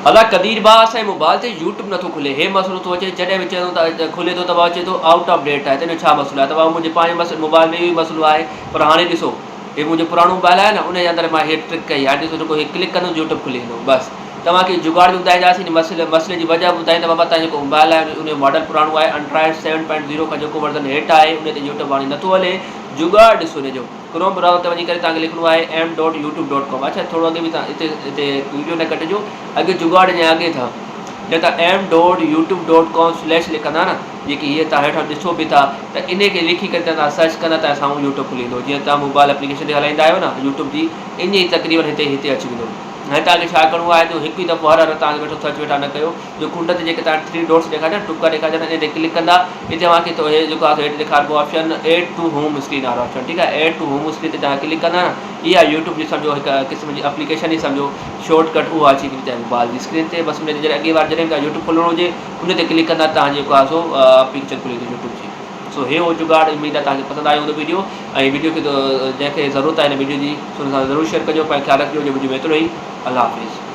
ادا قدير ڀاء اسان جي موبائل تي يوٽيوب نٿو کلي هي مسئلو ٿو اچي جڏهن به چئون ٿا کلي ٿو ته اچي ٿو آئوٽ آف ڊيٽ آهي ته ان جو ڇا مسئلو آهي ته ڀاء منهنجي پنهنجي موبائل ۾ اهو ئي مسئلو آهي پر هاڻي ڏسو هي منهنجو پراڻو موبائل آهي نه ان جي اندر مان هي ٽرڪ ڪئي هاڻي ڏسو جيڪو هي ڪلڪ ڪندم يوٽيوب کلي ويندو بس توهان کي جگاڙ به ٻڌائينداسين ان مسئلي مسئلي جي وجه به ٻڌائيندا بابا توهان جيڪو موبائل آهي ان جو ماڊل پراڻو آهي انڊرائڊ سيون پوائنٽ زيرو کان جيڪو ورزن هيٺ آهي ان تي يوٽيوب هاڻي نٿو هلي جگاڙ ڏسو ان جو ڪروم برائوزر تي وڃي ڪري توهان کي لکڻو آهي M dot YouTube dot com اڇا ٿورو اڳي به توهان هتي هتي ويڊيو نه ڪٽجو اڳي جگاڙ جي اڳي ٿا جي توهان M dot YouTube dot com slash لکندا نه جيڪي هي توهان هيٺان ڏسو به ٿا ته انهي کي لکي ڪري توهان سرچ ڪندا ته سامهون يوٽيوب کلي ايندو جيئن توهان موبائل اپليڪيشن تي هلائيندا آهيو نه يوٽيوب جي ائين ئي تقريبن هتي هتي اچي ويندو هاڻي توهان کي ڇا ڪرڻو آهي جو هڪ ئي دفعو هر هر توهان ويٺو سرچ ويٺا نه ڪيو جو ڪنڊ تي جيڪي توهان ٿري ڊاٽس ڏيکارجن ٽٻڪا ڏيکارجن ان تي ڪلڪ ڪندا هتي اوهان کي هي جيڪو آهي هيٺ ڏيکاربو option add to home screen وارو آپشن ٺيڪ آهي ايڊ ٽو هوم اسڪرين تي توهان ڪلڪ ڪندا نه اها يوٽيوب جي سمجهو هڪ قسم جي اپليڪيشن ئي سمجهو شارٽ ڪٽ اها اچي ويندي توهان موبائل جي اسڪرين تي بس ان تي جڏهن اڳي وار جڏهن به توهان يوٽيوب کولڻو هجي ان تي ڪلڪ ڪندا توهان جيڪو آهي سو اپليڪيشن کلي ويندو يوٽيوب جي سو هي هو جگاڙ اميد آهي توهان کي پسند آيو هوندو ويڊيو ۽ ويڊيو کي جنهن کي ضرورت آهي هن ويڊيو جي سو ان سان ضرور شيئر ڪجو پنهنجو خيال رکجو جو ويڊيو ۾ ايترو ئي الله حافظ.